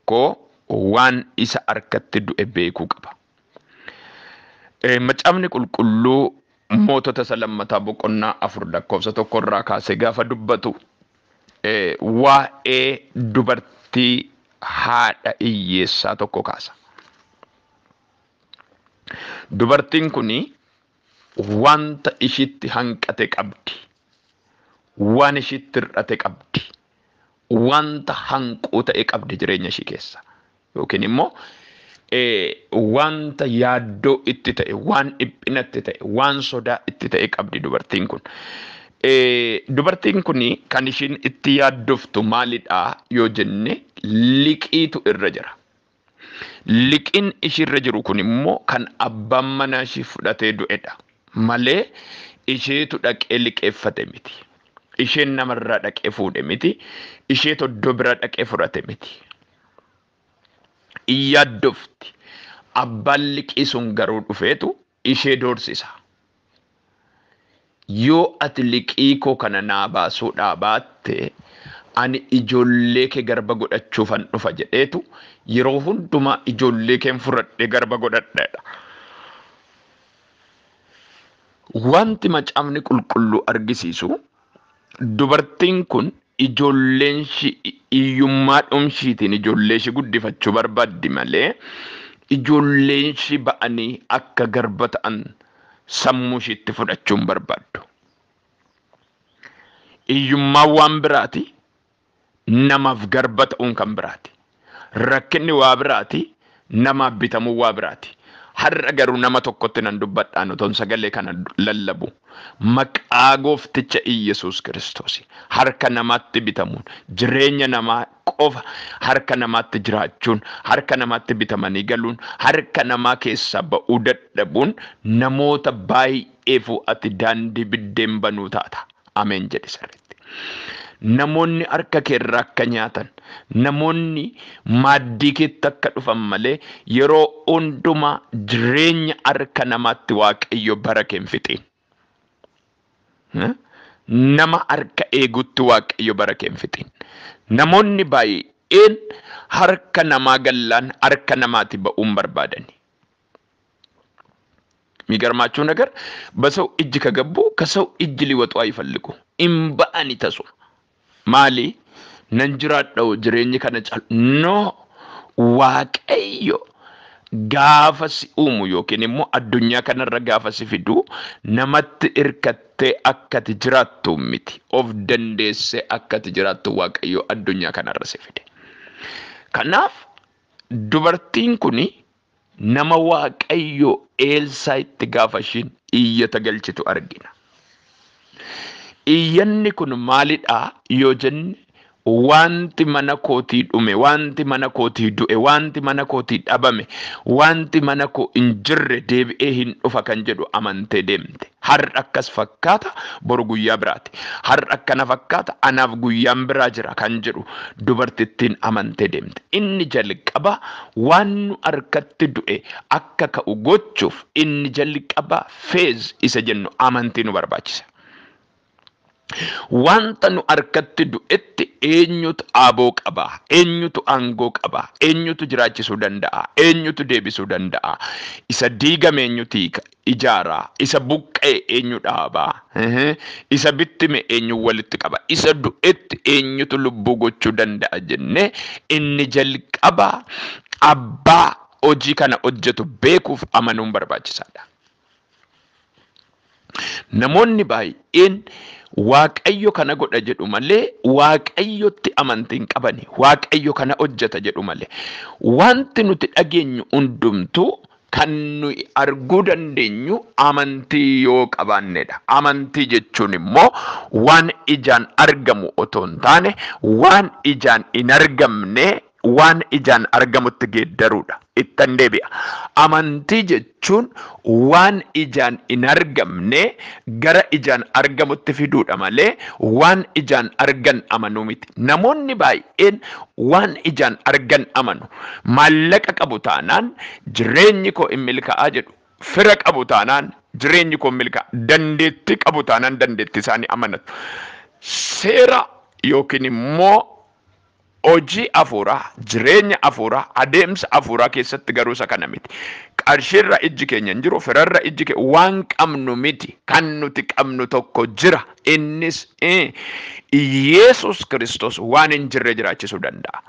tokko waan isa harkatti du'e beekuu qaba. Macaafni qulqulluu mootota isa lammataa boqonnaa 4 lakkoofsa 1 irraa kaasee gaafa dubbatu waa'ee dubartii haadha hiyyeessaa tokko kaasa. Dubartiin kuni wanta ishiitti hanqate qabdi. Waan ishiitti hir'ate qabdi. Wanta hanquu ta'e qabdi jireenya ishii keessa. Yookiin immoo wanta yaaddoo itti ta'e, waan dhiphina itti ta'e, waan sodaa itti ta'e qabdi dubartiin kun. Dubartiin kun kan ishiin itti yaaddoftu maalidha yoo jenne liqiitu irra jira. Liqiin ishiirra jiru kun immoo kan abbaan manaa ishii fudhatee du'edha. Malee isheetu dhaqee liqeeffate miti. Isheen namarraa dhaqee fuudhe miti. Isheetu iddoo biraa dhaqee fudhate miti. Yaaddofti. Abbaan liqii sun garuu dhufeetu ishee doorsisa. Yoo ati liqii koo kana naa baasuudhaa baatte ani ijoollee kee garba godhachuufan dhufa jedheetu yeroo hundumaa ijoollee keen fudhadhee garba godhadheedha. Wanti macaafni qulqulluu argisiisu dubartiin kun ijoolleen ishii hiyyummaa dhumshiitiin ijoollee ishii guddifachuu barbaaddi malee ijoolleen ishii ba'anii akka garba ta'an sammuu ishiitti fudhachuu hin barbaaddu. Hiyyummaan waan biraati, namaaf garba ta'uun kan biraati. Rakkinni waa biraati, namaaf bitamuun waa biraati. Har'a garuu nama tokkotti nan dubbadhaan otoon sagalee kana lallabu. Maqaa goofticha Iyyasuus Kiristoos harka namaatti bitamuun jireenya namaa qofa harka namaatti jiraachuun harka namaatti bitamanii galuun harka namaa keessaa ba'uu dadhabuun namoota baay'eefu ati daandii biddeen banuu taata. Ameen jedhe sirriitti. Namoonni harka keerraa akka nyaatan, namoonni maaddii keetti akka dhufan malee yeroo hundumaa jireenya harka namaatti Waaqayyo bara kee hin fixiin. Nama harka eegutti Waaqayyo bara kee hin fixiin. Namoonni baay'een harka namaa gallaan harka namaatti ba'uun barbaadani. የሚገርማችሁ ነገር በሰው እጅ ከገቡ ከሰው እጅ ሊወጡ አይፈልጉ እምባአኒ ተሱ ማሊ ነንጅራደው jireenya kana caalu no Waaqayyo gaafa si uumu yookiin immoo addunyaa kanarra gaafa si fidu namatti hirkattee akkati jiraattu miti of dandeessee akkati jiraattu Waaqayyo addunyaa kanarra si fide. Kanaaf dubartiin kuni nama Waaqayyo Eelsaa itti gaafa ishiin iyyata galchitu argina. Iyyanni kun maalidha yoo jenne wanti mana kootii dhume, wanti mana kootii du'e, wanti mana kootii dhabame, wanti mana koo hin jirre deebi'ee hin dhufa kan jedhu amantee deemte. Har'a akkas fakkaata boru guyyaa biraati. Har'a akkana fakkaata anaaf guyyaan biraa jira kan jedhu dubartittiin amantee deemte. Inni jalqaba waan nu harkatti du'e akka ka'u gochuuf inni jalqaba feez isa jennu amantii nu barbaachisa. Wanta nu harkatti du'etti eenyutu aboo qaba? Eenyutu aangoo qaba? Eenyutu jiraachisuu danda'a? Eenyutu deebisuu danda'a? Isa diigame eenyutu ijaara? Isa buqqa'e eenyu dhaaba? Isa bittime eenyu walitti qaba? Isa du'etti eenyutu lubbuu gochuu danda'a jennee inni jalqaba abbaa hojii kana hojjetu beekuuf amanuun barbaachisaadha. Namoonni baay'een Waaqayyo kana godha jedhu malee Waaqayyotti amantii hin qabani. Waaqayyo kana hojjeta jedhu malee. Wanti nuti dhageenyu hundumtuu kan nuyi arguu dandeenyu amantii yoo qabaannedha. Amantii jechuun immoo waan ijaan argamu otoo hin taane waan ijaan hin argamne waan ijaan argamutti geeddaruudha. Ittan deebi'a. Amantii jechuun waan ijaan hin argamne gara ijaan argamutti fiduudha malee waan ijaan argan amanuu miti. Namoonni baay'een waan ijaan argan amanu. Maallaqa qabu taanaan jireenyi koo hin milkaa'aa jedhu. Fira qabu taanaan jireenyi koo hin milkaa'a. Dandeettii qabu taanaan dandeettii isaanii amanatu. Seera yookiin immoo Hojii afuuraa, jireenya afuuraa, adeemsa afuuraa keessatti garuu isa kana miti. Qarshiirra ijji keenya hin jiru, firarra ijji keenya waan qabnu miti. Kan nuti qabnu tokko jira. Innis Yesus Kiristoos waan hin jirre jiraachisuu danda'a.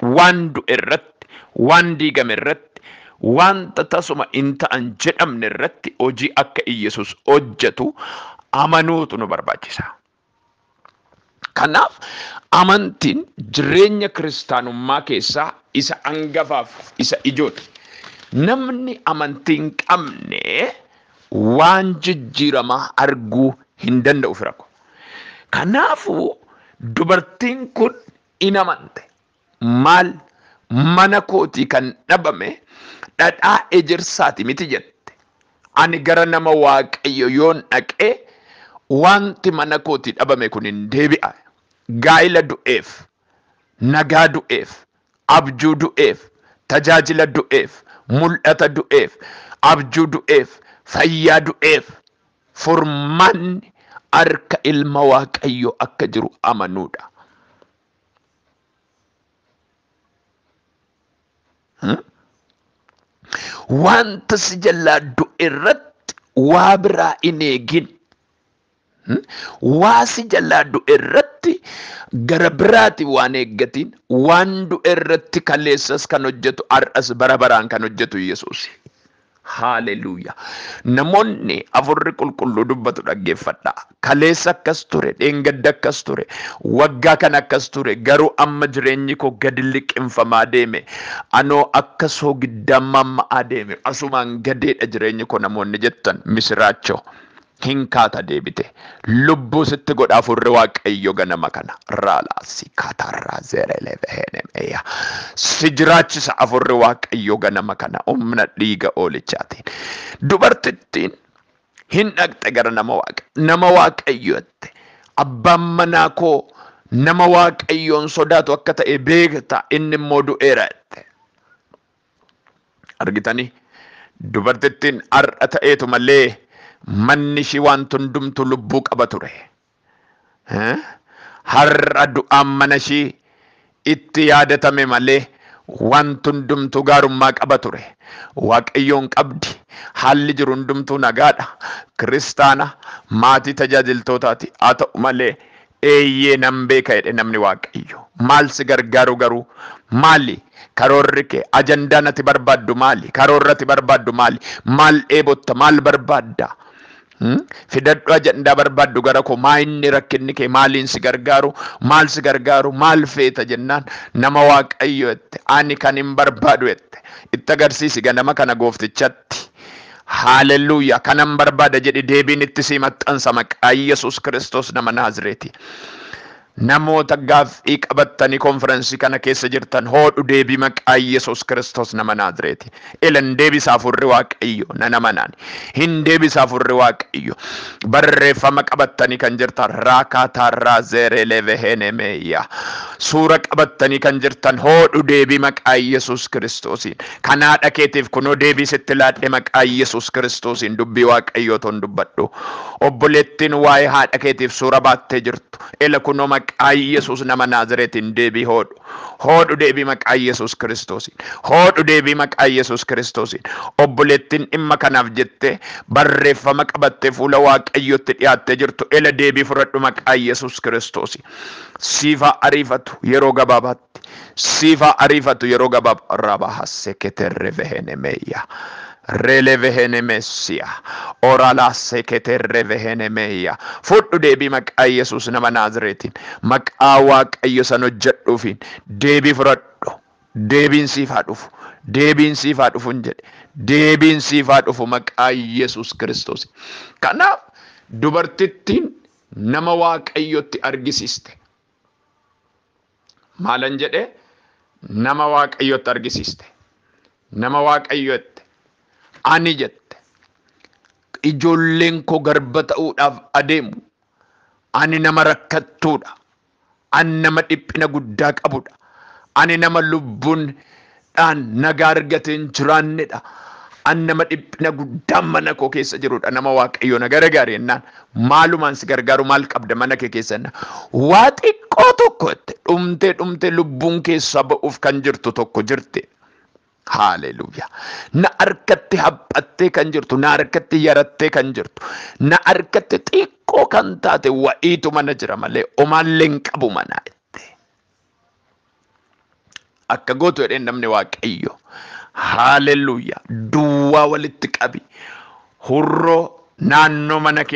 Waan du'e irratti, waan diigame irratti, wanta tasuma hin ta'an jedhamne irratti hojii akka Yesus hojjetu amanuutu nu barbaachisa. Kanaaf amantiin jireenya kiristaanummaa keessaa isa hangafaaf isa ijoodha. Namni amantii hin qabne waan jijjiiramaa arguu hin danda'u fira ko. Kanaafuu dubartiin kun in amante. Maal mana kootii kan dhabame dhadhaa ejersaati miti jette. Ani gara nama Waaqayyo yoon dhaqee wanti mana kootii dhabame kun hin deebi'a. Gaa'ila du'eef, nagaa du'eef, abjuu du'eef, tajaajila du'eef, mul'ata du'eef, abjuu du'eef, fayyaa du'eef, furmaanni harka ilma Waaqayyoo akka jiru amanuudha. Wanta si jalaa du'e irratti waa biraa hin eegin. Waa si jalaa du'e irratti gara biraati waan eeggatiin, waan du'e irratti kaleessas kan hojjetu har'as bara baraan kan hojjetu Yesuus. Haaleluyyaa. Namoonni afurri qulqulluu dubbatu dhaggeeffadha. Kaleessa akkas ture, dheengadda akkas ture, waggaa kana akkas ture, garuu amma jireenyi koo gadi liqimfamaa deeme. Anoo akka soogiddaa mamma'aa deeme. Asumaan gadeedha jireenyi koo namoonni jettan misiraachoo. Hin kaata deebite. Lubbuu sitti godha afurri Waaqayyo ganama kana. Raalaasi katarraa zerelevehenemeya. Si jiraachisa afurri Waaqayyo ganama kana humna dhiiga oolichaatiin. Dubartittiin hin dhaqxe gara nama Waaqa. Nama Waaqayyotti. Abbaan manaa koo nama Waaqayyoon sodaatu akka ta'e beekta, inni immoo du'eera jette. Argitanii? Dubartittiin har'a ta'eetu malee manni ishii waan hundumtu lubbuu qaba ture. Har'a du'aan mana ishii itti yaadatame malee wanti hundumtuu gaarummaa qaba ture. Waaqayyoon qabdi. Haalli jiru hundumtuu nagaadha. Kiristaana maatii tajaajiltootaati. Haa ta'u malee eeyyee nan beeka jedhe namni Waaqayyo. Maal si gargaaru garuu? Maali? Karoorri kee, ajandaan ati barbaaddu maali? Karoorri ati barbaaddu maali? Maal dheebotta? Maal barbaadda? Fidadhu ajandaa barbaaddu gara koo. Maa inni rakkinni kee? Maaliin si gargaaru? Maal si gargaaru? Maal feeta jennaan nama Waaqayyo jette. Ani kan hin barbaadu jette. Itti agarsiisi ganama kana gooftichatti. Haaleluyyaa. Kanan barbaada jedhi deebiin itti sii maxxansa maqaa Yesuus Kiristoos nama Naazreeti. Namoota gaaffii qabattanii konferensii kana keessa jirtan hoodhu deebii maqaa Yesuus Kiristoos nama Naazreeti. Ilan deebisa afurri Waaqayyo nana manaan. Hin deebisa afurri Waaqayyo. Barreeffama qabattanii kan jirtan raakaatarraa zeerelevehenemeeyya. Suura qabattanii kan jirtan hoodhu deebii maqaa Yesuus Kiristoosiin. Kan haadha keetiif kunoo deebii sitti laadhe maqaa Yesuus Kiristoosiin dubbii Waaqayyoo toon dubbadhu. Obboleettiin waa'ee haadha keetiif suura baattee jirtu. Ila kunoo maqaa Yesuus nama Naazireetiin deebii hoodhu. Hoodhu deebii maqaa Yesuus Kiristoosiin. Hoodhu deebii maqaa Yesuus Kiristoosiin. Obboleettiin dhimma kanaaf jettee barreeffama qabattee fuula Waaqayyootti dhiyaattee jirtu. Ila deebii fudhadhu maqaa Yesuus Kiristoosiin. Siifaa ariifatu yeroo gabaabaatti. Siifaa ariifatu yeroo gabaabaa. Rabahasseketerrevehenemeeyya. Relevehenemessia. Oralaasseketerrevehenemeeyya. Fudhu deebii maqaa Yesuus nama Naazireetiin. Maqaa Waaqayyo san hojjedhuufiin deebii fudhadhu. Deebiin siif haa dhufu. Deebiin siif haa dhufu hin jedhe. Deebiin siif haa dhufu maqaa Yesuus Kiristoos. Kanaaf dubartittiin nama Waaqayyotti argisiiste. Maalan jedhee? Nama Waaqayyotti argisiiste. Nama Waaqayyotti. Ani jette. Ijoolleen koo garba ta'uudhaaf adeemu. Ani nama rakkattuudha. Ani nama dhiphina guddaa qabudha. Ani nama lubbuun dhaan nagaa argatee hin jiraannedha. An nama dhiphina guddaan mana koo keessa jirudha. Nama Waaqayyo na gargaari jennaan. Maalumaan si gargaaru, maal qabda mana kee keessa jennaan. Waa xiqqoo tokko jette, dhumtee dhumtee lubbuun keessa ba'uuf kan jirtu tokko jirti. Haaleluuyaa. Na harkatti haphattee kan jirtu, na harkatti yarattee kan jirtu, na harkatti xiqqoo kan taate wa'iitu mana jira malee omaallee hin qabu manaa jette. Akka gootu jedheen namni Waaqayyo. Haaleluuyaa. Duwwaa walitti qabi. Hurroo naannoo mana kee.